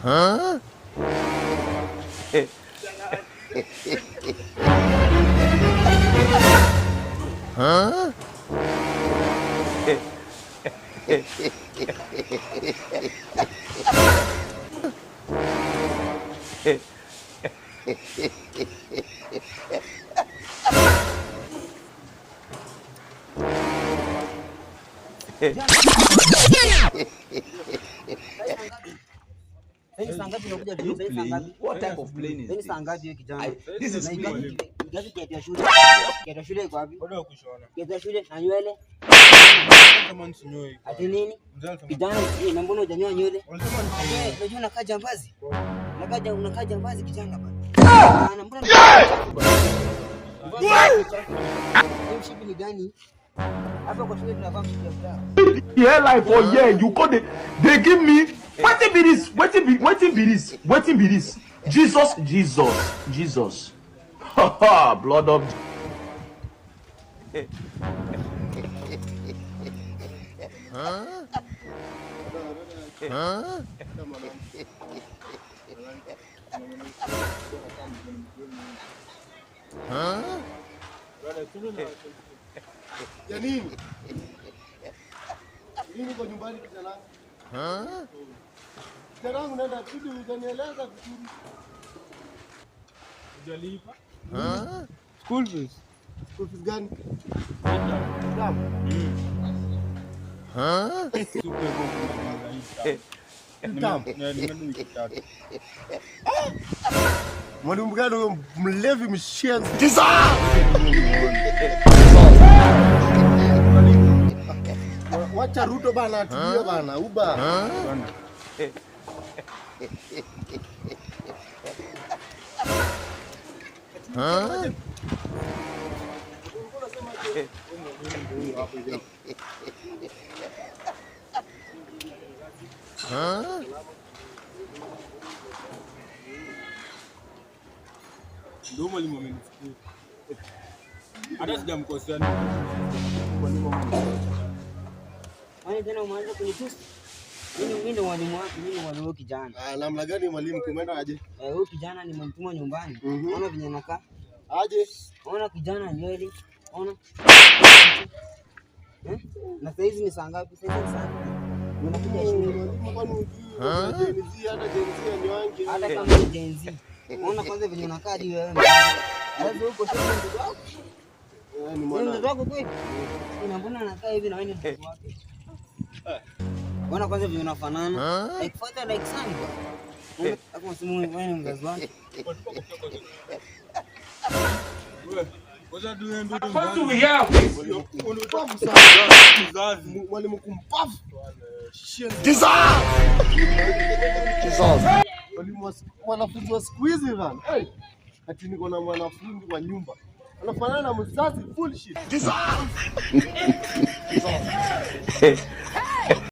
Huh? Huh? What type of plane is this? This is plane. Kiatu ya shule. Kiatu ya shule iko wapi? Kiatu ya shule na nywele. Ati nini? Kijana, na mbona hujanyoa nywele? Unajua unakaa jambazi? Unakaa jambazi kijana bana. Na mbona mshipi ni gani? Hapa kwa shule tunavaa mshipi ya furaha. Hairline for here, you call they give me wetin be this? Wetin be wetin be this? Wetin be this? Jesus, Jesus, Jesus. Blood of Huh? Huh? Huh? Ya nini? Nini kwa nyumbani kijana wangu? Huh? Kijana wangu naenda bibi hujanieleza vizuri. Hujalipa? Huh? School fees. School fees gani? Naam. Huh? Tamu. Nimeenda wiki 3. Mwalimu gani huyo mlevi mshenzi? Wacha Ruto bana atulie bana, uba. Huh? Huh? Huh? Ndio mwalimu amenifukuza. Hata sijamkosea. Kwani tena umeanza kunitusi? Mimi ndo mwalimu wako, mimi ndo mwalimu kijana. Ah, namna gani mwalimu kumeenda aje? Eh, huyu kijana nimemtuma nyumbani. Ona venye anakaa. Aje? Ona kijana nywele. Ona. Eh? Na saa hizi ni saa ngapi? Saa hizi ni saa nne. Unakuja shule. Mwalimu kwani hujui Gen Z hata Gen Z anywangi. Hata kama ni Gen Z. Ona kwanza venye unakaa hadi wewe. Sasa huko shule mtoto wako. Eh, ni Ni mwana. mtoto wako kweli? Ina mbona anakaa hivi na wewe ni mtoto wake? Ona kwanza venye unafanana. Huh? Like father like son bwana. Hapo unasema wewe ni mzazi wake. Mwalimu sana. Mwalimu kumpafu. Shenzi. Mwalimu wa mwanafunzi wa siku hizi bana. Hey, ati niko na mwanafunzi kwa nyumba. Anafanana na mzazi bullshit. Jesus.